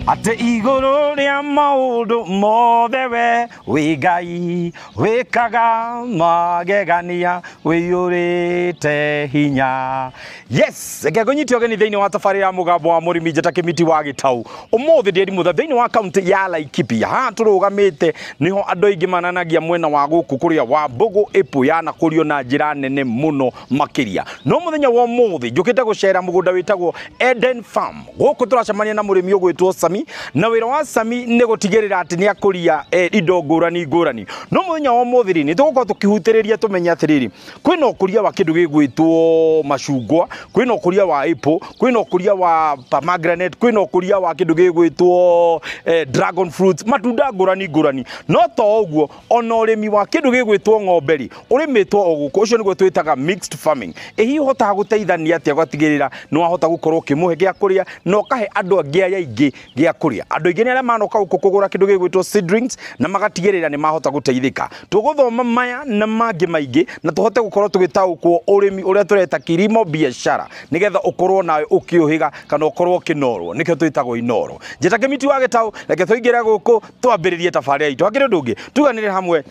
Atĩ igũrũ rĩa maũndũ mothe we wĩ Ngai wĩkaga magegania wĩiyũrĩte hinya. Yes, reke ngũnyite ũgeni thĩinĩ wa tabarĩra ya mũgambo wa mũrĩmi njata kĩmiti wa gĩtau. Ũmũthĩ ndĩ Mutha thĩinĩ wa kaunti ya Laikipia. Haha tũrũgamĩte nĩho andũ aingĩ mananagia mwena wa gũkũ kũrĩa wa Mbũgũ ĩpũ yanakũrio na njĩra nene mũno makĩria. No mũthenya wa ũmũthĩ njũkĩte gũcera mũgũnda wĩtagwo Eden Farm. Gũkũ tũracemania na mũrĩmi ũgwĩtwo Sami, na wĩra wa Sami nĩ gũtigĩrĩra atĩ nĩ akũria indo ngũrani ngũrani. No mũthenya wa ũmũthĩ rĩ, nĩ tũgũkorwo tũkĩhutĩrĩria tũmenye atĩrĩrĩ, kwĩna ũkũria wa kĩndũ gĩgwĩtwo macungwa, kwĩna ũkũria wa apple, kwĩna ũkũria wa pomegranate, kwĩna ũkũria wa kĩndũ gĩgwĩtwo dragon fruit, matunda ngũrani ngũrani. No to ũguo, ona ũrĩmi wa kĩndũ gĩgwĩtwo ng'ombe rĩ, ũrĩmĩtwo o gũkũ, ũcio nĩguo twĩtaga mixed farming. Ĩ hihi ũhotaga gũteithania atĩa ũgatigĩrĩra nĩ wahota gũkorwo ũkĩmũhe gĩa kũrĩa na ũkahe andũ angĩ aya aingĩ gĩa kũrĩa. Andũ aingĩ nĩ arĩa manoka gũkũ kũgũra kĩndũ gĩgwĩtwo seedlings na magatigĩrĩra nĩ mahota gũteithĩka. Tũgũthoma maya na mangĩ maingĩ na tũhote gũkorwo tũgĩtaũkwo ũrĩmi ũrĩa tũreta kilimo biashara nĩgetha ũkorwo nawe ũkĩũhĩga kana ũkorwo ũkĩnorwo, nĩkĩo twĩtagwo inoro. Njĩta kĩmiti wa gĩtau, reke tũingĩre gũkũ twambĩrĩrie tabarĩra itũ. Hakĩrĩ ũndũ ũngĩ, tuganĩre hamwe,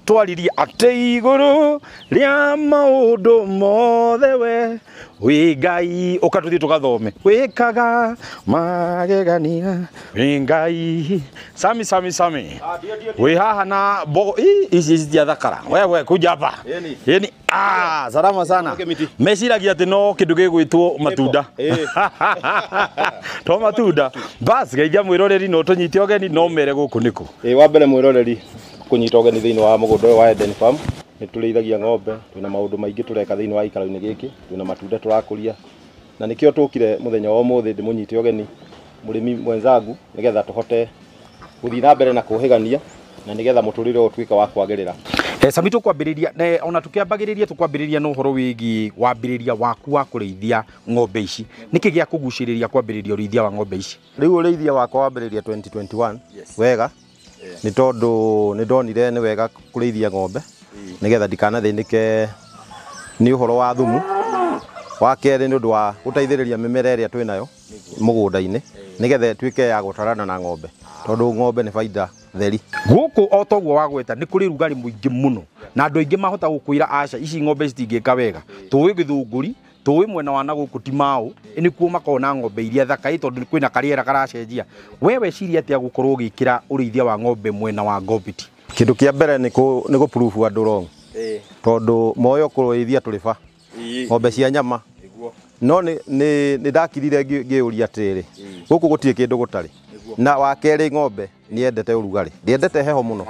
twaririe atĩ igũrũ rĩa maũndũ mothe we wĩ Ngai, ũka tũthiĩ tũgathome wĩkaga magegania wĩ Ngai. Sami Sami Sami, wĩ haha na mbogo ici citiathakara. Wewe kuja hapa. Yeni. Salama sana. Meciragia atĩ no kĩndũ gĩgwĩtwo matunda. To matunda. Bas geithia mwĩroreri no tũnyite ũgeni no mere gũkũ nĩkũ. Wa mbere mwĩroreri kũnyita ũgeni thĩinĩ wa mũgũnda ũyũ wa Eden Farm. Nĩ tũrĩithagia ng'ombe, twĩna maũndũ maingĩ tũreka thĩinĩ wa gĩikaro-inĩ gĩkĩ, twĩna matunda tũrakũria. Na nĩkĩo tũkire mũthenya wa ũmũthĩ ndĩmũnyite ũgeni mũrĩmi mwenzangu nĩgetha tũhote gũthiĩ na mbere na kũhĩgania na nĩgetha mũtũrĩre ũyũ ũtuĩke wa kwagĩrĩra. Sami, tũkwambĩrĩria ona tũkĩambagĩrĩria tũkwambĩrĩria na ũhoro wĩgiĩ wambĩrĩria waku wa kũrĩithia ng'ombe ici. Nĩkĩ gĩa kũgucĩrĩria kwambĩrĩria ũrĩithia wa ng'ombe ici? Rĩu ũrĩithia wakwa wambĩrĩria 2021 wega, nĩ tondũ nĩ ndonire nĩ wega kũrĩithia ng'ombe nĩgetha ndikanathĩnĩke nĩ ũhoro wa thumu. Wa kerĩ nĩ ũndũ wa gũteithĩrĩria mĩmera ĩrĩa twĩnayo mũgũnda-inĩ nĩgetha ĩtuĩke ya gũtarana na ng'ombe, tondũ ng'ombe nĩ baida theri. Gũkũ o toguo wagweta nĩ kũrĩ rugarĩ mũingĩ mũno na andũ aingĩ mahota gũkwĩra aca ici ng'ombe citingĩka wega. Tũĩ Gĩthũngũri, tũĩ mwena wa na gũkũ ti Mau, nĩkuo makoragwo na ng'ombe iria thaka tondũ kwĩna karĩera karacenjia. We weciria atĩa gũkorwo ũgĩkĩra ũrĩithia wa ng'ombe mwena wa Ngobiti? Kĩndũ kĩa mbere nĩ gũ prove andũ wrong, tondũ moyo kũrĩithia tũrĩ ba ng'ombe cia nyama. No nĩ ndakirire ngĩũria atĩrĩrĩ, gũkũ gũtirĩ kĩndũ gũtarĩ. Na wa kerĩ ng'ombe nĩ yendete ũrugarĩ, ndĩendete heho mũno,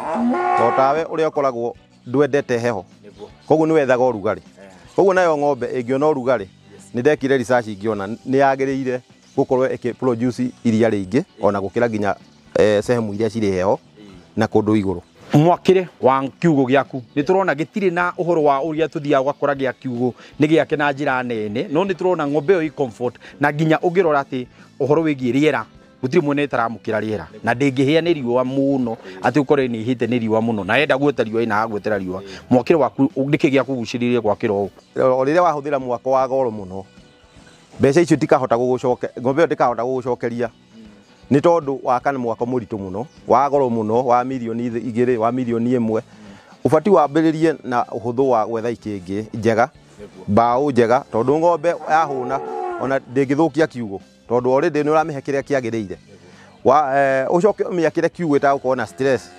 to tawe ũrĩa ũkoragwo ndwendete heho, koguo nĩ wethaga ũrugarĩ. Koguo nayo ng'ombe ĩngĩona ũrugarĩ, nĩ ndekire research ngĩona nĩ yagĩrĩire gũkorwo ĩkĩ produce iria rĩingĩ ona gũkĩra nginya sehemu iria cirĩ heho na kũndũ igũrũ. Mwakĩre wa kiugo gĩaku nĩ tũrona gĩtirĩ na ũhoro wa ũrĩa tũthiaga ũgakora gĩa kiugo nĩ gĩake na njĩra nene, no nĩ tũrona ng'ombe ĩyo ĩ comfort, na nginya ũngĩrora atĩ ũhoro wĩgiĩ rĩera gũtirĩ mwena ĩtaramũkĩra rĩera na ndĩngĩhĩa nĩ riũa mũno atĩ ũkore nĩ ĩhĩte nĩ riũa mũno na yenda guota riũa ĩna guotera riũa. Mwakĩre waku nĩkĩ gĩa kũgucĩrĩria gwakĩra ũũ? O rĩrĩa wahũthĩra mwako wa goro mũno, mbeca icio itikahota gũgũcoke, ng'ombe ĩyo ndĩkahota gũgũcokeria nĩ tondũ waka nĩ mwako mũritũ mũno wa goro mũno wa mirioni 2 wa mirioni 1. Ũbatiĩ wambĩrĩrie na ũhũthũ wa gwetha ikĩngĩ njega, mbaũ njega, tondũ ng'ombe yahũna ona ndĩngĩthũkia kiugo, tondũ already nĩ ũramĩhe kĩrĩa kĩagĩrĩire. Ũcoke ũmĩakĩre kiugo ĩtagũkorwo na stress,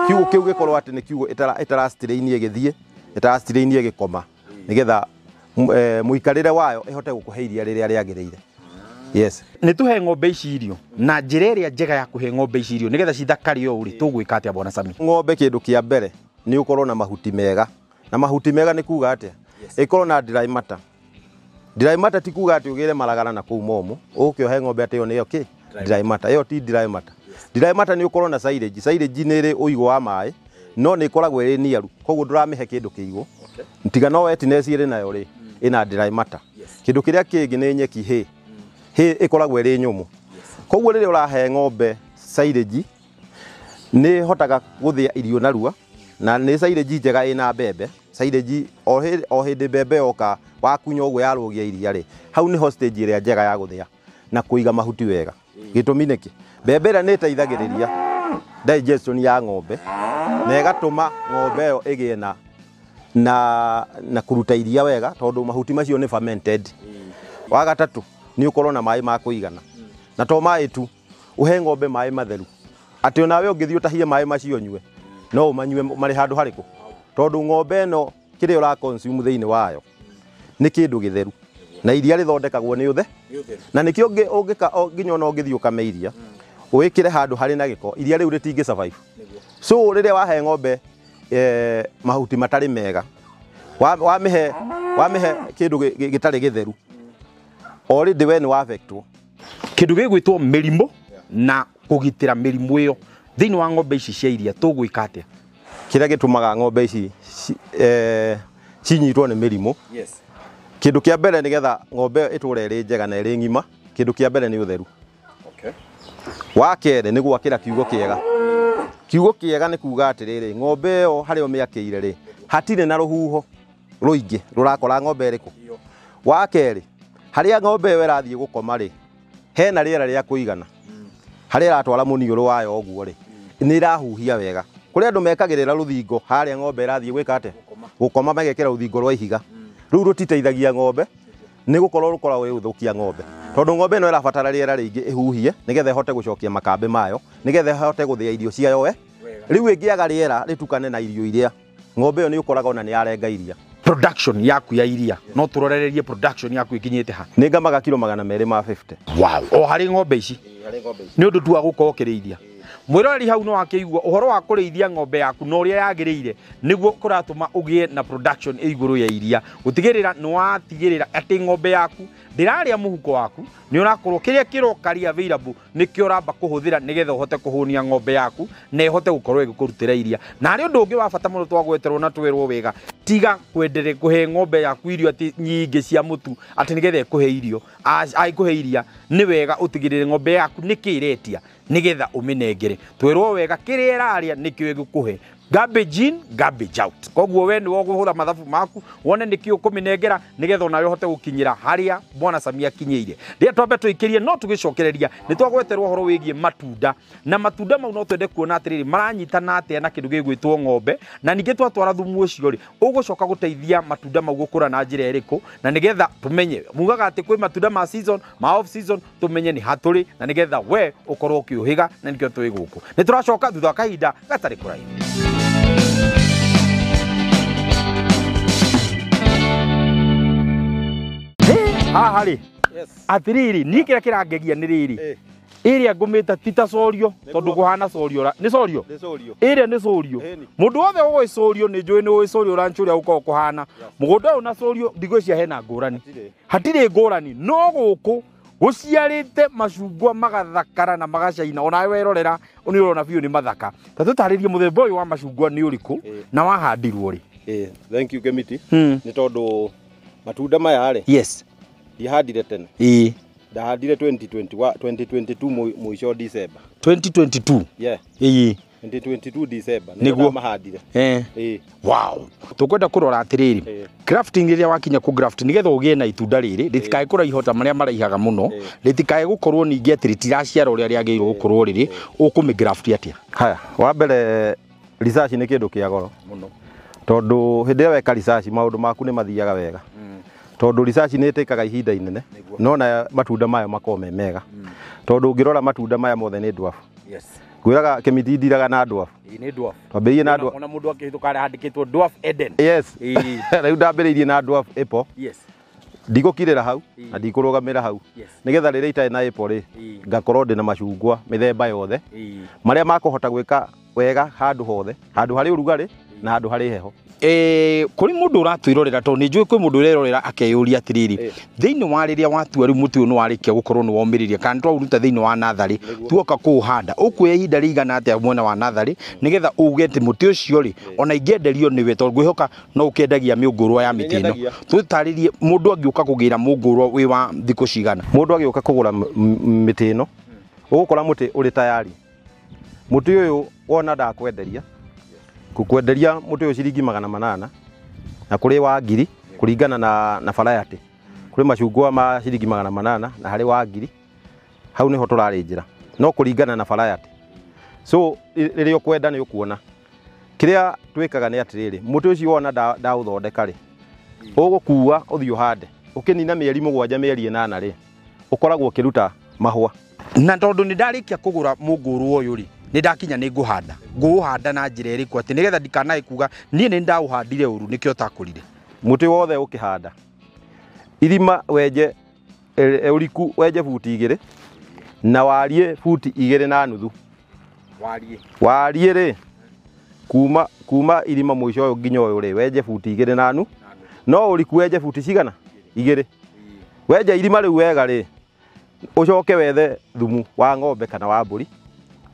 kiugo kĩu gĩkorwo atĩ nĩ kiugo ĩtara strain ĩgĩthiĩ, ĩtara strain ĩgĩkoma, nĩgetha mũikarĩre wayo ĩhote gũkũhe iria rĩrĩa rĩagĩrĩire. Yes. Nĩ tũhe ng'ombe ici irio na njĩra ĩrĩa njega ya kũhe ng'ombe ici irio nĩgetha cithakare ũũ rĩ, tũgwĩka atĩa bwana Sami? Ng'ombe kĩndũ kĩa mbere nĩ ũkorwo na mahuti mega, na mahuti mega nĩ kuga atĩa? Ĩkorwo na dry matter. Dry matter ti kuga atĩ ũgĩre maragara na kũu momũ ũke ũhe ng'ombe atĩ ĩyo nĩyo kĩ dry matter. Ĩyo ti dry matter. Dry matter nĩ ũkorwo na silage. Silage nĩ ĩrĩ ũigũ wa maĩ no nĩ ĩkoragwo ĩrĩ niaru, koguo ndũramĩhe kĩndũ kĩigũ. Tiga no wetness ĩrĩ nayo rĩ, ĩna dry matter. Kĩndũ kĩrĩa kĩngĩ nĩ nyeki hay. Hay ĩkoragwo ĩrĩ nyũmũ, koguo rĩrĩa ũrahe ng'ombe silage nĩ ĩhotaga gũthĩa irio narua, na nĩ silage njega ĩna mbembe. Silage o hĩndĩ mbembe yoka wakunya ũguo yarũgia iria rĩ, hau nĩho stage ĩrĩa njega ya gũthĩa na kũiga mahuti wega. Gĩtũmi nĩkĩ? Mbembe ĩrĩa nĩ ĩteithagĩrĩria digestion ya ng'ombe na ĩgatũma ng'ombe ĩyo ĩgĩe na kũruta iria wega tondũ mahuti macio nĩ fermented. Wa gatatũ nĩ ũkorwo na maĩ ma kũigana. Na to maĩ tu, ũhe ng'ombe maĩ matheru. Atĩ onawe ũngĩthiĩ ũtahie maĩ macio ũnyue, no ũmanyue marĩ handũ harĩkũ? Tondũ ng'ombe ĩno kĩrĩa ũra consume thĩinĩ wayo nĩ kĩndũ gĩtheru. Na iria rĩthondekagwo nĩ ũthe. Na nĩkĩo ũngĩka nginya ona ũngĩthiĩ ũkame iria, wĩkĩre handũ harĩ na gĩko, iria rĩu rĩtingĩ survive. So rĩrĩa wahe ng'ombe mahuti matarĩ mega, wamĩhe kĩndũ gĩtarĩ gĩtheru, already we nĩ wa affectwo. Kĩndũ gĩgwĩtwo mĩrimũ na kũgitĩra mĩrimũ ĩyo thĩinĩ wa ng'ombe ici cia iria tũgwĩka atĩa? Kĩrĩa gĩtũmaga ng'ombe ici cinyitwo nĩ mĩrimũ, kĩndũ kĩa mbere nĩgetha ng'ombe ĩtũre ĩrĩ njega na ĩrĩ ng'ima, kĩndũ kĩa mbere nĩ ũtheru. Wa kerĩ nĩ gwakĩra kiugo kĩega. Kiugo kĩega nĩ kuga atĩrĩrĩ, ng'ombe ĩyo harĩa ũmĩakĩire rĩ, hatirĩ na rũhuho rũingĩ rũrakora ng'ombe ĩrĩkũ. Wa kerĩ, harĩa ng'ombe ĩyo ĩrathiĩ gũkoma rĩ, hena rĩera rĩa kũigana. Harĩa ĩratwara mũniũrũ wayo ũguo rĩ, nĩ ĩrahuhia wega. Kũrĩ andũ mekagĩrĩra rũthingo harĩa ng'ombe ĩrathiĩ gwĩka atĩa? Gũkoma, magekĩra rũthingo rwa ihiga. Rũu rũtiteithagia ng'ombe, nĩ gũkorwo rũkoragwo rũgĩthũkia ng'ombe. Tondũ ng'ombe ĩno ĩrabatara rĩera rĩingĩ ĩhuhie nĩgetha ĩhote gũcokia makambĩ mayo, nĩgetha ĩhote gũthĩa irio ciayo we. Rĩu ĩngĩaga rĩera rĩtukane na irio iria, ng'ombe ĩyo nĩ ũkoraga ona nĩ yarenga iria. Production yaku ya iria no tũrorererie production yaku ĩkinyĩte ha? Nĩ ngamaga kiro 250. Wow, o harĩ ng'ombe ici? Nĩ ũndũ tu wa gũkorwo ũkĩrĩithia. Mwĩroreri hau no akĩigua ũhoro wa kũrĩithia ng'ombe yaku na ũrĩa yagĩrĩire nĩguo kũratũma ũgĩe na production ĩ igũrũ ya iria. Gũtigĩrĩra nĩ watigĩrĩra atĩ ng'ombe yaku ndĩrarĩa mũhuko waku, nĩ ũrakorwo kĩrĩa kĩroka rĩ available nĩkĩo ũramba kũhũthĩra nĩgetha ũhote kũhũnia ng'ombe yaku na ĩhote gũkorwo ĩgĩkũrutĩra iria. Na harĩ ũndũ ũngĩ wa bata mũno twagweterwo na twerwo wega, tiga kwendere kũhe ng'ombe yaku irio atĩ nyingĩ cia mũtu atĩ nĩgetha ĩkũhe irio, ĩkũhe iria. Nĩ wega ũtigĩrĩre ng'ombe yaku nĩkĩ ĩretia nĩgetha ũmĩnengere. Twerwo wega kĩrĩa ĩrarĩa nĩkĩo ĩgũkũhe. Garbage in, garbage out. Koguo we nĩwe ũkũhũra mathabu maku wone nĩkĩ ũkũmĩnengera nĩgetha onawe ũhote gũkinyĩra harĩa Bwana Samia akinyĩire. Rĩrĩa twambe tũikĩrie no tũgĩcokereria nĩ twagweterwo ũhoro wĩgiĩ matunda, na matunda mau no twende kuona atĩrĩrĩ maranyitana atĩa na kĩndũ gĩgwĩtwo ng'ombe, na ningĩ twatwara thumu ũcio rĩ ũgũcoka gũteithia matunda mau gũkũra na njĩra ĩrĩkũ, na nĩgetha tũmenye mugaga atĩ kwĩ matunda ma season, ma off season, tũmenye nĩ hatũrĩ na nĩgetha we ũkorwo ũkĩũhĩga, na nĩkĩo twĩ gũkũ. Nĩ tũracoka thutha wa kahinda gatarĩ kũraihu. Haha rĩ, atĩrĩrĩ, niĩ kĩrĩa kĩrangegia nĩ rĩrĩ, ĩrĩa ngũmĩta ti ta corio, tondũ kũhana corio, nĩ corio? Ĩrĩa nĩ corio. Mũndũ wothe ũĩ corio nĩ njũĩ nĩ ũĩ corio ranch ũrĩa ũkoragwo kũhana. Mũgũnda ũyũ na corio ndigwĩciria hena ngũrani. Hatirĩ ngũrani, no gũkũ gũciarĩte macungwa magathakara na magacaina, onawe werorera nĩ ũrona biũ nĩ mathaka. Ta tũtarĩrie mũthemba ũyũ wa macungwa nĩ ũrĩkũ na wahandirwo rĩ? Thank you Kemiti. Nĩ tondũ matunda maya rĩ, yes, ndiahandire tene. Ndahandire 2022 mũico December. 2022? Yeah. 2022 December nĩguo mahandire. Wow. Tũkwenda kũrora atĩrĩrĩ, grafting rĩrĩa wakinya kũ graft nĩgetha ũgĩe na itunda rĩrĩ rĩtikae kũraiha ta marĩa maraihaga mũno, rĩtikae gũkorwo ningĩ atĩ rĩtiraciara ũrĩa rĩagĩrĩirwo gũkorwo rĩrĩ, ũkũmĩ graft atĩa? Haya, wa mbere research nĩ kĩndũ kĩa goro mũno, tondũ hĩndĩ ĩrĩa weka research maũndũ maku nĩ mathiaga wega. Tondũ research nĩ ĩtĩkaga ihinda inene, no na matunda mayo makorwo me mega. Tondũ ũngĩrora matunda maya mothe nĩ dwarf. Ngwĩraga Kĩmiti ndiraga na dwarf. Nĩ dwarf. Twambĩrĩirie na dwarf. Ona mũndũ akĩhĩtũka harĩa handĩkĩtwo Dwarf Eden. Yes. Rĩu ndambĩrĩirie na dwarf apple. Yes. Ndigũkirĩra hau na ndikũrũgamĩra hau. Nĩgetha rĩrĩa itarĩ na apple rĩ, ngakorwo ndĩ na macungwa mĩthemba yothe marĩa makũhota gwĩka wega handũ hothe, handũ harĩ ũrugarĩ na handũ harĩ heho. Kũrĩ mũndũ ũratwĩrorera, tondũ nĩ njũĩ kwĩ mũndũ ũrerorera akeyũria atĩrĩrĩ, thĩinĩ wa rĩrĩa watua rĩu mũtĩ ũyũ nĩ warĩkia gũkorwo nĩ womĩrĩria kana twaũruta thĩinĩ wa natharĩ tuoka kũũhanda, ũkuoya ihinda rĩigana atĩa mwena wa natharĩ nĩgetha uge atĩ mũtĩ ũcio rĩ ona ingĩenderio nĩwe, tondũ ngwĩhoka no ũkĩendagia mĩũngũrwa ya mĩtĩ ĩno. Tũtarĩrie mũndũ angĩũka kũgĩra mũngũrwa wĩ wa thikũ cigana? Mũndũ agĩũka kũgũra mĩtĩ ĩno, ũgũkora mũtĩ ũrĩ tayari. Mũtĩ ũyũ wona ndakwenderia, kwenderia mũtĩ ũyũ ciringi 800 na kũrĩ wa 1000 kũringana na variety. Kũrĩ macungwa ma ciringi 800 na harĩ wa 1000, Hau nĩho tũrarĩnjĩra no kũringana na variety. So rĩrĩa ũkwenda nĩ ũkuona. Kĩrĩa twĩkaga nĩ atĩrĩrĩ, mũtĩ ũcio wona ndaũthondeka rĩ, ũgũkua ũthiĩ ũhande, ũkĩnina mĩeri 7 mĩeri 8 rĩ, ũkoragwo ũkĩruta mahũa. Na tondũ nĩ ndarĩkia kũgũra mũngũrũ ũyũ rĩ, nĩ ndakinya nĩ ngũhanda. Ngũũhanda na njĩra ĩrĩkũ atĩ nĩgetha ndikanae kuga niĩ nĩ ndaũhandire ũru nĩkĩo ũtakũrire? Mũtĩ wothe ũkĩhanda irima wenje ũriku wenje buti 2 na wariĩ buti 2.5. Wariĩ rĩ kuma irima mũico ũyũ nginya ũyũ rĩ wenje buti 2.5, no ũriku wenje buti cigana? 2. Wenja irima rĩu wega rĩ, ũcoke wethe thumu wa ng'ombe kana wa mbũri,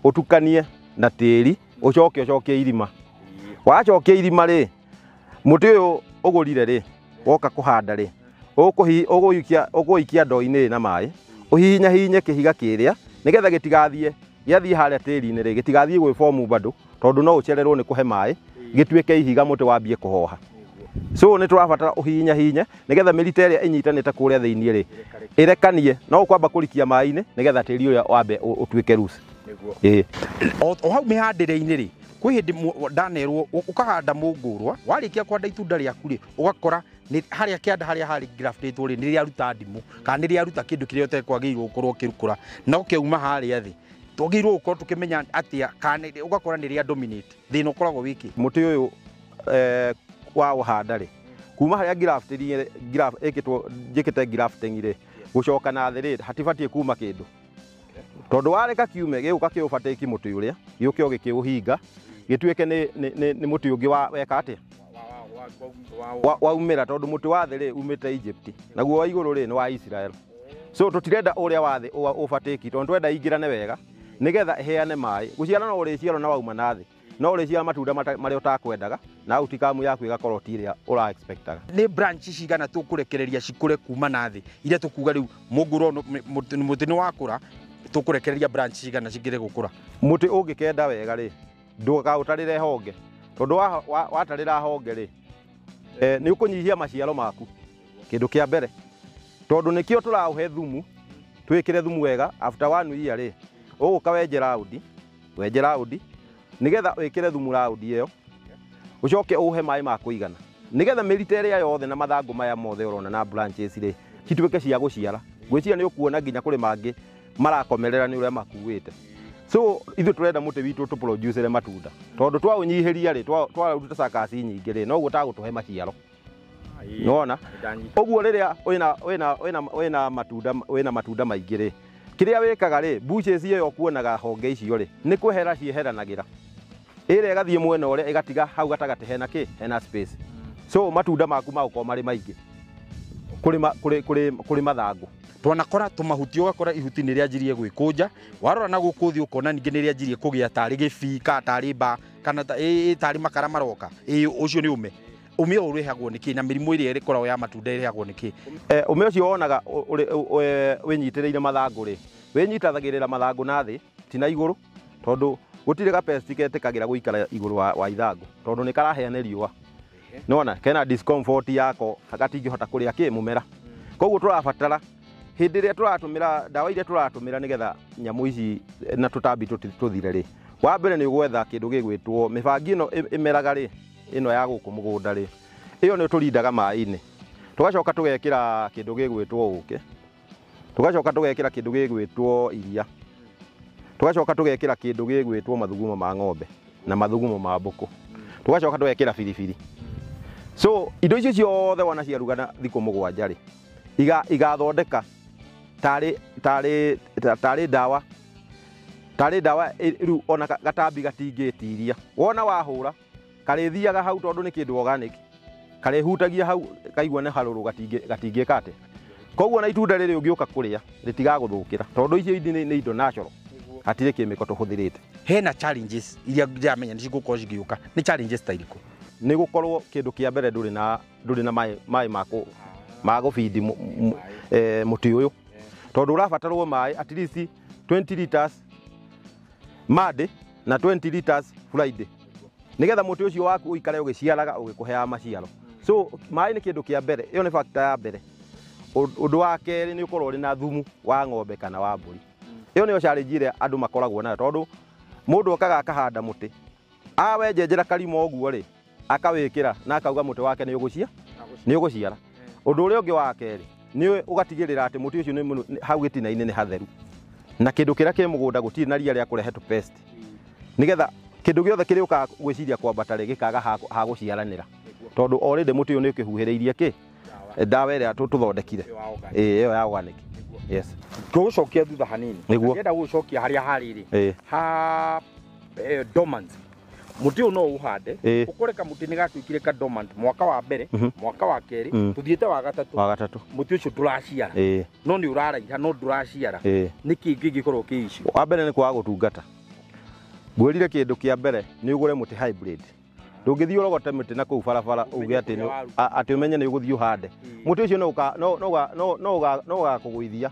ũtukanie na tĩri, ũcoke ũcokie irima. Wacokia irima rĩ, mũtĩ ũyũ ũgũrire rĩ, woka kũhanda rĩ, ũgũikia ndoo-inĩ na maĩ, ũhihinyahihinye kĩhiga kĩrĩa nĩgetha gĩtigathiĩ gĩathiĩ harĩa tĩri-inĩ rĩ, gĩtigathiĩ gwĩbomu bado, tondũ no ũcererwo nĩ kũhe maĩ, gĩtuĩke ihiga mũtĩ wambie kũhoha. So nĩ tũrabatara ũhihinyahihinye nĩgetha mĩrita ĩrĩa ĩnyitanĩte kũrĩa thĩinĩ rĩ ĩrekanie, no ũkwamba kũrikia maĩ-inĩ nĩgetha tĩri ũrĩa wambe ũtuĩke loose. Ĩĩ. O hau mĩhandĩre-inĩ rĩ, kwĩ hĩndĩ ndanerwo ũkahanda mũngũrwa, warĩkia kũhanda itunda rĩaku rĩ, ũgakora nĩ harĩa kĩanda harĩa harĩ graftĩtwo rĩ, nĩ rĩaruta ndimũ kana nĩ rĩaruta kĩndũ kĩrĩa ũtekwagĩrĩirwo gũkorwo ũkĩrukũra, no kĩauma harĩa thĩ. Twagĩrĩirwo gũkorwo tũkĩmenya atĩa kana ũgakora nĩ rĩa dominate. Thĩna ũkoragwo wĩkĩ? Mũtĩ ũyũ wa ũhanda rĩ, kuma harĩa graftĩrie graft ĩkĩtwo njĩkĩte grafting rĩ, gũcoka na thĩ rĩ, hatibatiĩ kuma kĩndũ. Tondũ wareka kiume gĩgũka kĩũbatĩki mũtĩ ũrĩa, gĩũke o gĩkĩũhinga, gĩtuĩke nĩ mũtĩ ũngĩ wa weka atĩa? Waumĩra, tondũ mũtĩ wa thĩ rĩ umĩte Egypt, naguo wa igũrũ rĩ nĩ wa Israel. So tũtirenda ũrĩa wa thĩ ũbatĩki, tondũ twenda ingĩrane wega nĩgetha ĩheane maĩ. Gũciara no ũrĩciara na wauma na thĩ, no ũrĩciara matunda marĩa ũtakwendaga, na outcome yaku ĩgakorwo ti ĩrĩa ũra expectaga. Nĩ branch cigana tũkũrekereria cikũre kuma na thĩ iria tũkuga rĩu mũngũrũ mũtĩ nĩ wakũra, tũkũrekereria branch cigana cingĩre gũkũra? Mũtĩ ũngĩkenda wega rĩ, ndũkaũtarĩre honge, tondũ watarĩra honge rĩ, nĩ ũkũnyihia maciaro maku. Kĩndũ kĩa mbere, tondũ nĩkĩo tũraũhe thumu, twĩkĩre thumu wega after 1 year rĩ, ũgũka wenje raundi, wenje raundi nĩgetha wĩkĩre thumu raundi ĩyo, ũcoke ũhe maĩ ma kũigana nĩgetha mĩrita ĩrĩa yothe na mathangũ maya mothe ũrona na branches rĩ cituĩke cia gũciara. Ngwĩciria nĩ ũkuona nginya kũrĩ mangĩ marakomerera nĩ ũrĩa makuĩte. So ithuĩ tũrenda mũtĩ witũ tũproducere matunda, tondũ twaũnyihĩria rĩ, twaruta cakasi nyingĩ rĩ, noguo tagũtũhe maciaro. Nĩwona? Ũguo rĩrĩa wĩna matunda maingĩ rĩ, kĩrĩa wĩkaga rĩ, bushes ĩyo ũkuonaga honge icio rĩ, nĩ kwehera cieheranagĩra. Ĩrĩa ĩgathiĩ mwena ũrĩa ĩgatiga hau gatagatĩ hena kĩ? Hena space. So matunda maku magũkorwo marĩ maingĩ kũrĩ mathangũ. Twanakora tũmahuti, ũgakora ihuti nĩ rĩanjirie gwĩkũnja, warora na gũkũ thĩ ũkona ningĩ nĩ rĩanjirie kũgĩa tarĩ gĩbii kana tarĩ mba kana tarĩ makara maroka. Ĩ ũcio nĩ ũme. Ũme ũyũ ũrehagwo nĩ kĩ na mĩrimũ ĩrĩa ĩkoragwo ya matunda ĩrehagwo nĩ kĩ? Ũme ũcio wonaga wĩnyitĩrĩire mathangũ rĩ, wĩnyitagĩrĩra mathangũ na thĩ ti na igũrũ, tondũ gũtirĩ gapesti ketĩkagĩra gũikara igũrũ wa ithangũ, tondũ nĩ karaheana riũa. Nĩwona kena discomfort yako, gatingĩhota kũrĩa kĩ mũmera. Koguo tũrabatara hĩndĩ ĩrĩa tũratũmĩra ndawa iria tũratũmĩra nĩgetha nyamũ ici na tũtambi tũthire rĩ, wa mbere nĩ ũgwetha kĩndũ gĩgwĩtwo mĩbangi ĩno ĩmeraga rĩ, ĩno ya gũkũ mũgũnda rĩ, ĩyo nĩ tũrindaga maĩ-inĩ, tũgacoka tũgekĩra kĩndũ gĩgwĩtwo ũkĩ, tũgacoka tũgekĩra kĩndũ gĩgwĩtwo iria, tũgacoka tũgekĩra kĩndũ gĩgwĩtwo mathugumo ma ng'ombe na mathugumo ma mbũkũ, tũgacoka tũgekĩra biribiri. So indo icio ciothe wona ciarugana thikũ 7 rĩ, igathondeka tarĩ ndawa, tarĩ ndawa rĩu ona gatambi gatingĩtiria. Wona wahũra karĩthiaga hau, tondũ nĩ kĩndũ organic, karĩhutagia hau kaigua nĩ harũrũ, gatingĩka atĩa. Koguo na itunda rĩrĩ ũngĩũka kũrĩa rĩtigagũthũkĩra, tondũ icio nĩ indo natural, hatirĩ kĩmĩko tũhũthĩrĩte. Hena challenges iria ndĩramenya nĩ cigũkorwo cigĩũka, nĩ challenges ta irĩkũ? Nĩ gũkorwo kĩndũ kĩa mbere ndũrĩ na maĩ ma gũbindi mũtĩ ũyũ, tondũ ũrabatarwo maĩ at least 20 liters Monday na 20 liters Friday, nĩgetha mũtĩ ũcio waku ũikare ũgĩciaraga ũgĩkũheaga maciaro. So maĩ nĩ kĩndũ kĩa mbere, ĩyo nĩ factor ya mbere. Ũndũ wa kerĩ nĩ ũkorwo ũrĩ na thumu wa ng'ombe kana wa mbũri. Ĩyo nĩyo challenge ĩrĩa andũ makoragwo nayo tondũ mũndũ okaga akahanda mũtĩ awenjenjera karima ũguo rĩ akawĩkĩra na akauga mũtĩ wake nĩ ũgũciara. Ũndũ ũrĩa ũngĩ wa kerĩ nĩ ũgatigĩrĩra atĩ mũtĩ ũcio nĩ hau gĩtina-inĩ nĩ hatheru na kĩndũ kĩrĩa kĩ mũgũnda gũtirĩ na ria rĩa kũrehe tũ pest nĩgetha kĩndũ gĩothe kĩrĩũkaga gwĩciria kwambata rĩ gĩkaga ha gũciaranĩra tondũ already mũtĩ ũyũ nĩ ũkĩhuhĩrĩirie kĩ ndawa ĩrĩa tũthondekire ĩyo ya organic. Yes. Tũgũcokia thutha hanini. Ndĩrenda gũcokia harĩa harĩ rĩ ha dormant. Mũtĩ ũyũ no ũhande ũkore kamũtĩ nĩ gatuĩkire ka dormant mwaka wa mbere, mwaka wa kerĩ, tũthiĩte wa gatatũ, mũtĩ ũcio ndũraciara no nĩ ũraraiha no ndũraciara. Nĩkĩ kĩngĩkorwo kĩ issue? Wa mbere nĩ kwaga gũtungata. Ngwĩrire kĩndũ kĩa mbere nĩ ũgũre mũtĩ hybrid. Ndũngĩthiĩ ũrogote mĩtĩ na kũu barabara uge atĩ atĩ ũmenye nĩ ũgũthiĩ ũhande. Mũtĩ ũcio no ũgakũgũithia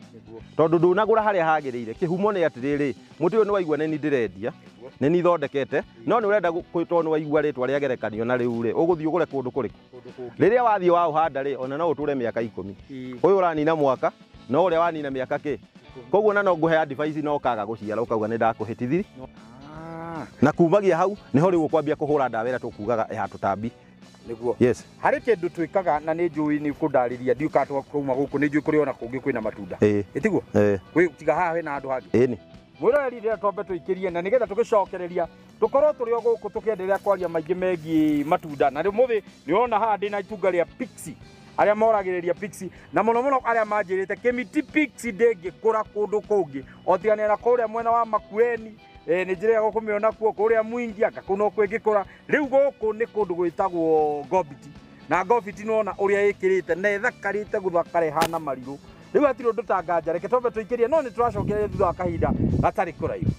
tondũ ndũnagũra harĩa hagĩrĩire. Kĩhumo nĩ atĩrĩrĩ, mũtĩ ũyũ nĩ waigua nĩ niĩ ndĩrendia, nĩ niĩ thondekete, no nĩ ũrenda tondũ nĩ waigua rĩtwa rĩa gerekanio na rĩu rĩ ũgũthiĩ ũgũre kũndũ kũrĩkũ? Rĩrĩa wathiĩ waũhanda rĩ ona no ũtũre mĩaka 10. Ũyũ ũranina mwaka no ũrĩa wanina mĩaka kĩ. Koguo na no ngũhe advice no ũkaga gũciara ũkauga nĩ ndakũhĩtithirie. Na kumagia hau niho riu kwambia kuhura ndawa ĩrĩa tũkugaga ya tũtambi. Nĩguo. Yes. Harĩ kĩndũ twĩkaga na nĩ njũĩ nĩ kũndarĩria ndiũka twauma gũkũ nĩ njũĩ kũrĩ ona kũngĩ kwĩna matunda. Ĩtiguo? Gwĩ tiga haha hena handũ hangĩ. Ĩni. Mwĩroreri rĩrĩa twambe tũikĩrie na nĩgetha tũgĩcokereria tũkorwo tũrĩ o gũkũ tũkĩenderea kwaria maingĩ megiĩ matunda. Na rĩu mũthĩ nĩ ũrona haha ndĩna itunga rĩa Pixie arĩa moragĩrĩria Pixie na mũno mũno arĩa manjĩrĩte kĩmiti Pixie ndĩngĩkũra kũndũ kũngĩ o tiga na kũrĩa mwena wa Makueni. Nĩ njĩra ya gũkũmĩona kuo kũrĩa Mwingi anga kũu no kwĩngĩkũra. Rĩu gũkũ nĩ kũndũ gwĩtagwo Ngobiti na Ngobiti nĩwona ũrĩa ĩkĩrĩte na ĩthakarĩte gũthakara ĩhana marirũ. Rĩu hatirĩ ũndũ tanganja, reke twambe tũikĩrie no nĩ tũracokereria thutha wa kahinda gatarĩ kũraihu.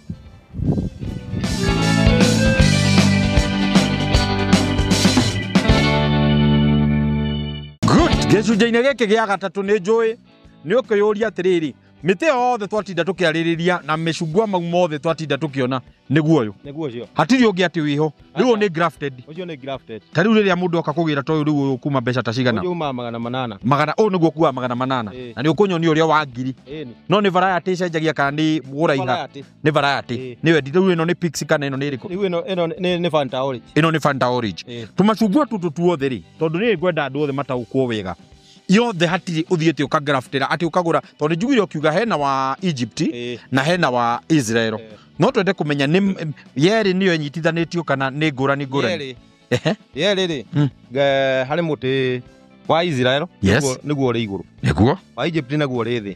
Good. Gĩcunjĩ-inĩ gĩkĩ gĩa gatatũ nĩ njũĩ nĩ ũkĩyũria atĩrĩrĩ, mĩtĩ yothe twatinda tũkĩarĩrĩria na mĩcungwa mau mothe twatinda tũkĩona nĩguo ũyũ. Nĩguo ũcio. Hatirĩ ũngĩ atĩ wĩho. Rĩu ũyũ nĩ grafted. Ũcio nĩ grafted. Ta rĩu rĩrĩa mũndũ oka kũgĩra ta ũyũ rĩu ũyũ kuma mbeca ta cigana? Ũyũ umaga 800. Magana ũyũ nĩguo kuaga 800. Na nĩ ũkũnyonia ũrĩa wa 1000. No nĩ variety ĩcenjagia kana nĩ gũraiha? Nĩ variety. Nĩ wendi rĩu ĩno nĩ Pixie kana ĩno nĩ ĩrĩkũ? Rĩu ĩno nĩ Fanta Orange. Ĩno nĩ Fanta Orange. Tũmacungwa tũtũ tuothe rĩ, tondũ nĩ ngwenda andũ othe mataũkwo wega. Yothe hatirĩ ũthiĩte ũkagraftĩra atĩ ũkagũra tondũ njugire ũkiuga hena wa Egypt na hena wa Israel. No twende kũmenya nĩ yerĩ nĩyo ĩnyitithanĩtio kana nĩ ngũrani ngũrani. Yerĩ rĩ harĩ mũtĩ wa Israel nĩguo ũrĩ igũrũ. Nĩguo. Wa Egypt naguo ũrĩ thĩ.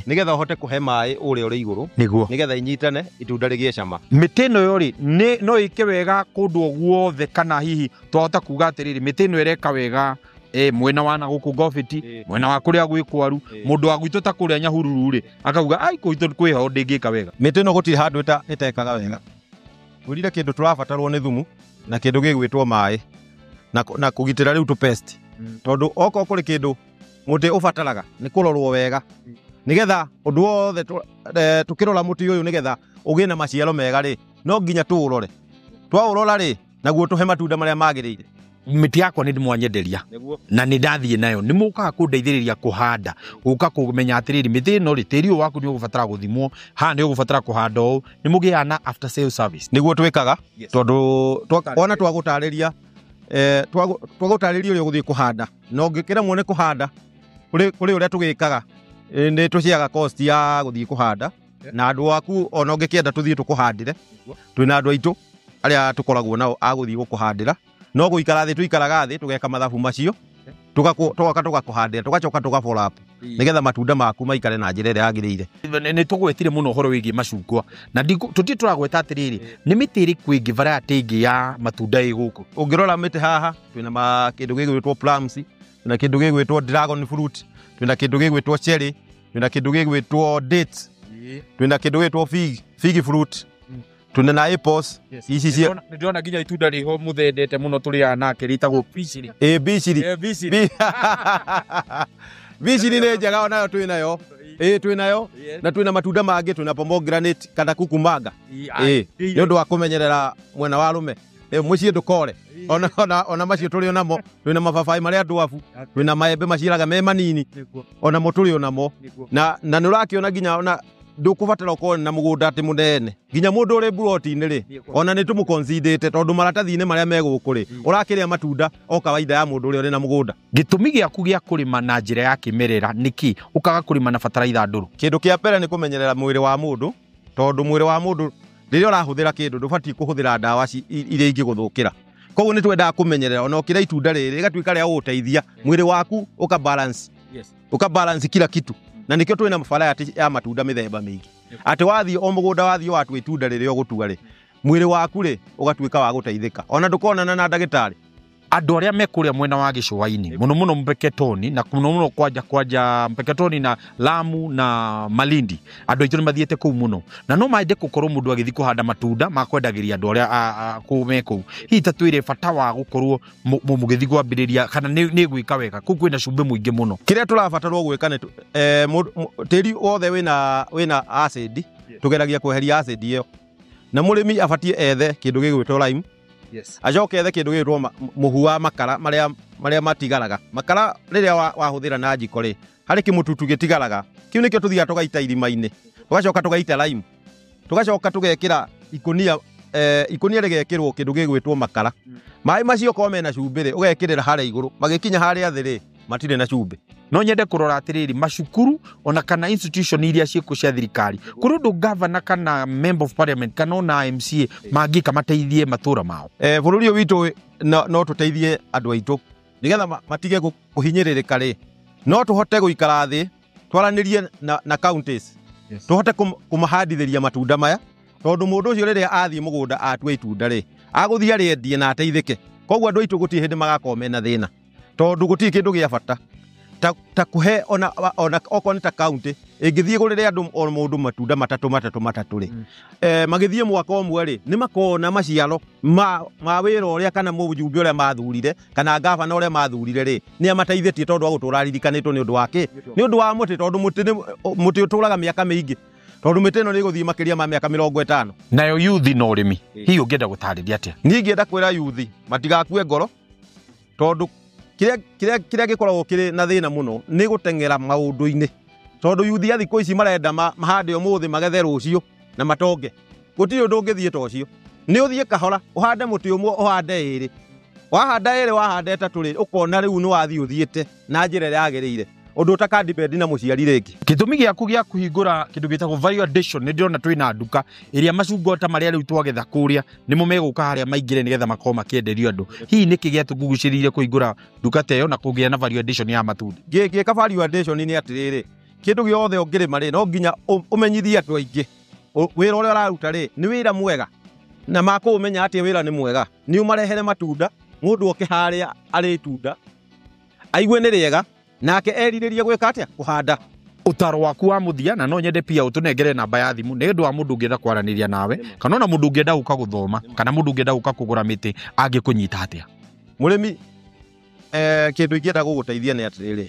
Nĩgetha ũhote kũhe maĩ ũrĩa ũrĩ igũrũ. Nĩguo. Nĩgetha inyitane itunda rĩgĩe cama. Mĩtĩ ĩno yo rĩ no ĩke wega kũndũ o guothe kana hihi twahota kuga atĩrĩrĩ mĩtĩ ĩno ĩreka wega mwena wa na gũkũ Ngobiti, mwena wa kũrĩa gwĩ kwaru, mũndũ wa gwitũ ta kũrĩa Nyahururu rĩ akauga ai gwitũ kwĩho ndĩngĩka wega. Mĩtĩ ĩno gũtirĩ handũ ĩtekaga wega. Ngwĩrire kĩndũ tũrabatarwo nĩ thumu na kĩndũ gĩgwĩtwo maĩ na kũgitĩra rĩu tũ pest. Tondũ okorwo kũrĩ kĩndũ mũtĩ ũbataraga nĩ kũrorwo wega nĩgetha ũndũ wothe tũkĩrora mũtĩ ũyũ nĩgetha ũgĩe na maciaro mega rĩ no nginya tũũrore. Twaũrora rĩ naguo tũhe matunda marĩa magĩrĩire. Mĩtĩ yakwa nĩ ndĩmwanyenderia na nĩ ndathiĩ nayo nĩ mũkaga kũndeithĩrĩria kũhanda gũka kũmenya atĩrĩrĩ mĩtĩ ĩno rĩ tĩri ũyũ waku nĩ ũgũbatara gũthimwo haha nĩ ũgũbatara kũhanda ũũ nĩ mũgĩaga na after sale service. Nĩguo twĩkaga tondũ ona twagũtarĩria twagũtarĩria ũrĩa ũgũthiĩ kũhanda na ũngĩkĩremwo nĩ kũhanda kũrĩ ũrĩa tũgĩkaga nĩ tũciaga cost ya gũthiĩ kũhanda na andũ aku ona ũngĩkĩenda tũthiĩ tũkũhandĩre twĩna andũ aitũ arĩa tũkoragwo nao a gũthiĩ gũkũhandĩra no gũikara thĩ tũikaraga thĩ tũgeka mathabu macio tũgoka tũgakũhandĩra tũgacoka tũga follow up nĩgetha matunda maku maikare na njĩra ĩrĩa yagĩrĩire. Nĩ tũgwetire mũno ũhoro wĩgiĩ macungwa na tũtirĩ tũragweta atĩrĩrĩ nĩ mĩtĩ ĩrĩkũ ĩngĩ variety ĩngĩ ya matunda ĩ gũkũ? Ũngĩrora mĩtĩ haha twĩna kĩndũ gĩgwĩtwo plums, twĩna kĩndũ gĩgwĩtwo dragon fruit, twĩna kĩndũ gĩgwĩtwo cherry, twĩna kĩndũ gĩgwĩtwo dates, twĩna kĩndũ gĩgwĩtwo fig fruit, twĩna na apples. Ici cia nĩ ndĩrona nginya itunda rĩho mũthendete mũno tũrĩaga nake rĩtagwo biciri. Ĩ biciri. Biciri. Biciri nĩ njega onayo twĩ nayo. Ĩ twĩ nayo na twĩna matunda mangĩ twĩna pomegranate kana kukumanga. Ĩ nĩ ũndũ wa kũmenyerera mwena wa arũme. Mũciĩ ndũkore. Ona macio tũrĩ onamo twĩna mababaĩ marĩa ndwabu, twĩna maembe maciaraga me manini onamo tũrĩ onamo na nĩ ũrakĩona nginya ona Ndũkũbatara ũkorwo na mũgũnda atĩ mũnene nginya mũndũ ũrĩ mburoti-inĩ rĩ, ona nĩ tũmũconsiderĩte tondũ maratathi-inĩ marĩa me gũkũ rĩ, ũrakĩrĩa matunda o kawaida ya mũndũ ũrĩa ũrĩ na mũgũnda. Gĩtũmi gĩaku gĩa kũrĩma na njĩra ya kĩmerera nĩkĩ ũkaga kũrĩma na bataraitha ndũrũ? Kĩndũ kĩa mbere nĩ kũmenyerera mwĩrĩ wa mũndũ, tondũ mwĩrĩ wa mũndũ rĩrĩa ũrahũthĩra kĩndũ ndũbatiĩ kũhũthĩra ndawa iria ingĩgũthũkĩra. Koguo nĩ twendaga kũmenyerera ona ũkĩrĩa itunda rĩrĩ rĩgatuĩka rĩa gũgũteithia mwĩrĩ waku ũka balance. Ũka balance kila kitu. Na nĩkĩo twĩna variety ya matunda mĩthemba mĩingĩ. Atĩ wathiĩ o mũgũnda wathiĩ watua itunda rĩrĩa ũgũtua rĩ, mwĩrĩ waku rĩ ũgatuĩka wa gũteithĩka. Ona ndũkonana na ndagĩtarĩ. Andũ arĩa me kũrĩa mwena wa gĩcũa-inĩ mũno mũno Mpeketoni na mũno mũno kwanja Mpeketoni na Lamu na Malindi, andũ aitũ nĩ mathiĩte kũu mũno na no mende gũkorwo mũndũ agĩthiĩ kũhanda matunda ma kwendagĩria andũ arĩa kũu me kũu. Hihi ta twĩre bata wa gũkorwo mũgĩthiĩ kwambĩrĩria kana nĩ gwĩka wega kũu kwĩna cumbĩ mũingĩ mũno. Kĩrĩa tũrabatarwo gwĩka nĩ tĩri wothe wĩna acid, tũgeragia kweheria acid ĩyo, na mũrĩmi abatiĩ ethe kĩndũ gĩgwĩtwo lime. Acoke ethe kĩndũ gĩgwĩtwo mũhu wa makara marĩa matigaraga. Makara rĩrĩa wahũthĩra na njiko rĩ, harĩ kĩmũtutu gĩtigaraga, kĩu nĩkĩo tũthiaga tũgaita irima-inĩ, tũgacoka tũgaita lime, tũgacoka tũgekĩra ikũnia, ikũnia rĩgekĩrwo kĩndũ gĩgwĩtwo makara. Maĩ macio korwo mena cumbĩ rĩ, ũgekĩrĩra harĩa igũrũ, magĩkinya harĩa thĩ rĩ, matirĩ na cumbĩ. No nyende kũrora atĩrĩrĩ, macukuru ona kana institution iria ciĩkuo cia thirikari, kũrĩ ũndũ governor kana member of parliament kana ona MCA mangĩka mateithie matũra mao? Bũrũri ũyũ witũ no tũteithie andũ aitũ nĩgetha matige kũhinyĩrĩrĩka rĩ, no tũhote gũikara thĩ twaranĩrie na counties, tũhote kũmahandithĩria matunda maya, tondũ mũndũ ũcio rĩrĩa athiĩ mũgũnda atue itunda rĩ, agũthiĩ arĩendie na ateithĩke. Koguo andũ aitũ gũtirĩ hĩndĩ magakorwo mena thĩna, tondũ gũtirĩ kĩndũ gĩa bata ta kuhe ona okorwo nĩ ta county ĩngĩthiĩ gũrĩre andũ o mũndũ matunda matatũ matatũ matatũ rĩ, magĩthiĩ mwaka ũmwe rĩ, nĩ makona maciaro ma wĩra ũrĩa kana mũjumbe ũrĩa mathurire kana gavana ũrĩa mathurire rĩ, nĩ amateithĩtie tondũ agũtũra aririkanĩtwo nĩ ũndũ wa kĩ? Nĩ ũndũ wa mũtĩ, tondũ mũtĩ ũtũraga mĩaka mĩingĩ, tondũ mĩtĩ ĩno nĩ ĩgũthiĩ makĩria ma mĩaka 50. Nayo yuthi na ũrĩmi, hihi ũngĩenda gũtarĩria atĩa? Niĩ ingĩenda kwĩra yuthi matigakue ngoro, tondũ kĩrĩa gĩkoragwo kĩrĩ na thĩna mũno nĩ gũteng'era maũndũ-inĩ, tondũ yuthi a thikũ ici marenda mahande ũmũthĩ magethe rũciũ na matonge. Gũtirĩ ũndũ ũngĩthiĩ ta ũcio. Nĩ ũthiĩ kahora ũhande mũtĩ ũmwe, ũhande ĩrĩ, wahanda ĩrĩ, wahanda ĩtatũ rĩ, ũkona rĩu nĩ wathiĩ ũthiĩte na njĩra ĩrĩa yagĩrĩire, ũndũ ũtakadipendi na mũciari rĩngĩ. Gĩtũmi gĩaku gĩa kũhingũra kĩndũ gĩtagwo value addition, nĩ ndĩrona twĩna nduka ĩrĩa macungwa ta marĩa rĩu twagetha kũrĩa nĩmo megũka harĩa maingĩre nĩgetha makorwo makĩenderio andũ. Hihi nĩkĩ gĩatũgucĩrĩirie kũhingũra nduka ta ĩyo na kũgĩa na value addition ya matunda? Ngĩka value addition nĩ atĩrĩrĩ, kĩndũ gĩothe ũngĩrĩma rĩ, no nginya ũmenyithie andũ aingĩ wĩra ũrĩa ũraruta rĩ nĩ wĩra mwega, na makũũmenya atĩ wĩra nĩ mwega nĩ ũmarehere matunda, mũndũ oke harĩa arĩ itunda aigue nĩ rĩega nake erirĩrie gwĩka atĩa? Kũhanda. Ũtaro waku wa mũthia, na no nyende pia ũtũnengere namba ya thimũ nĩ ũndũ wa mũndũ ũngĩenda kwaranĩria nawe, kana ona mũndũ ũngĩenda gũka gũthoma, kana mũndũ ũngĩenda gũka kũgũra mĩtĩ angĩkũnyita atĩa? Mũrĩmi, kĩndũ ingĩenda gũgũteithia nĩ atĩrĩrĩ,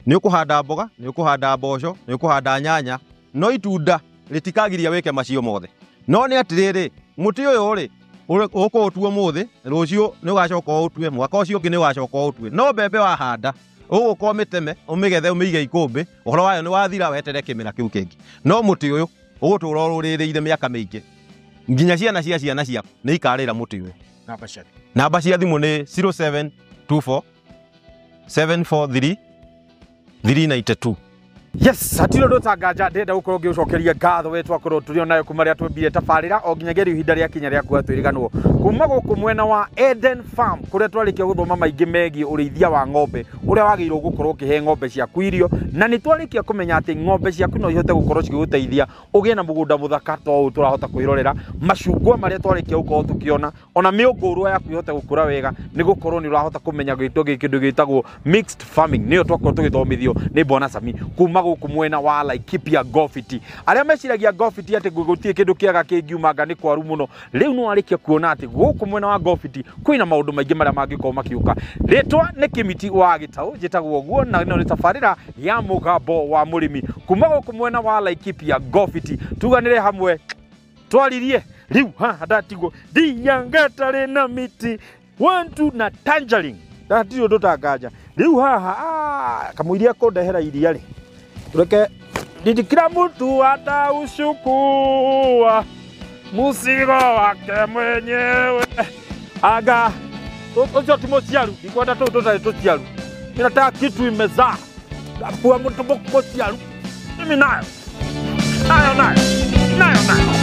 nĩ ũkũhanda mboga, nĩ ũkũhanda mboco, nĩ ũkũhanda nyanya, no itunda rĩtikagiria wĩke macio mothe. No nĩ atĩrĩrĩ, mũtĩ ũyũ rĩ, ũkũũtua ũmũthĩ, rũciũ nĩ ũgacoka ũũtue, mwaka ũcio ũngĩ nĩ ũgacoka ũũtue. No mbembe wahanda, ũgũka ũmĩteme, ũmĩgethe, ũmĩige ikũmbĩ, ũhoro wayo nĩ wathira, weterere kĩmera kĩu kĩngĩ. No mũtĩ ũyũ ũgũtũra ũrũrĩrĩire mĩaka mĩingĩ, nginya ciana cia ciana ciaku nĩ ikarĩra mũtĩ ũyũ. Namba cia thimũ nĩ 0724 743 392. Yes, hatirĩ ũndũ ũtanganja ndĩrenda gũkorwo ngĩgũcokeria ngatho we twakorwo tũrĩ onayo kuma rĩrĩa twambire tabarĩra o nginyagia rĩu ihinda rĩakinya rĩa kuga twĩriganwo kuma gũkũ mwena wa Eden Farm kũrĩa twarĩkia gũthoma maingĩ megiĩ ũrĩithia wa ng'ombe ũrĩa wagĩrĩirwo gũkorwo ũkĩhe ng'ombe ciaku irio, na nĩ twarĩkia kũmenya atĩ ng'ombe ciaku no ihote gũkorwo cigĩgũteithia ũgĩe na mũgũnda mũthaka ta ũũ tũrahota kwĩrorera, macungwa marĩa twarĩkia gũkorwo tũkĩona, ona mĩũngũrwa yaku ĩhote gũkũra wega nĩ gũkorwo nĩ ũrahota kũmenya kĩndũ gĩtagwo mixed farming, nĩyo twakorwo tũgĩthomithio nĩ Bwana Sami kuma gũkũ mwena wa Laikipia Ngobiti. Arĩa meciragia Ngobiti atĩ gũtirĩ kĩndũ kĩega kĩngiumanga nĩ kwaru mũno, rĩu nĩ warĩkia kuona atĩ gũkũ mwena wa Ngobiti kwĩna maũndũ maingĩ marĩa mangĩkorwo makĩũka. Rĩtwa nĩ Kĩmiti wa Gĩtaũ, njĩtagwo ũguo, na ĩno nĩ tabarĩra ya Mũgambo wa Mũrĩmi kuma gũkũ mwena wa Laikipia Ngobiti. Tuganĩre hamwe twaririe rĩu haha ndatigwo ndiangatarĩ na mĩtĩ 1 2 na tangerine ndatirĩ ũndũ tanganja rĩu haha kamũiria kũndehera iria rĩ, reke Didi kila mtu ataushukua mzigo wake mwenyewe. Aga ucio ti muciaru, ndikwenda tuu tutari tuciaru. Mimi nataka kitu imezaa. Kwa mtu muciaru. Mimi nayo. Nayo nayo. Nayo nayo.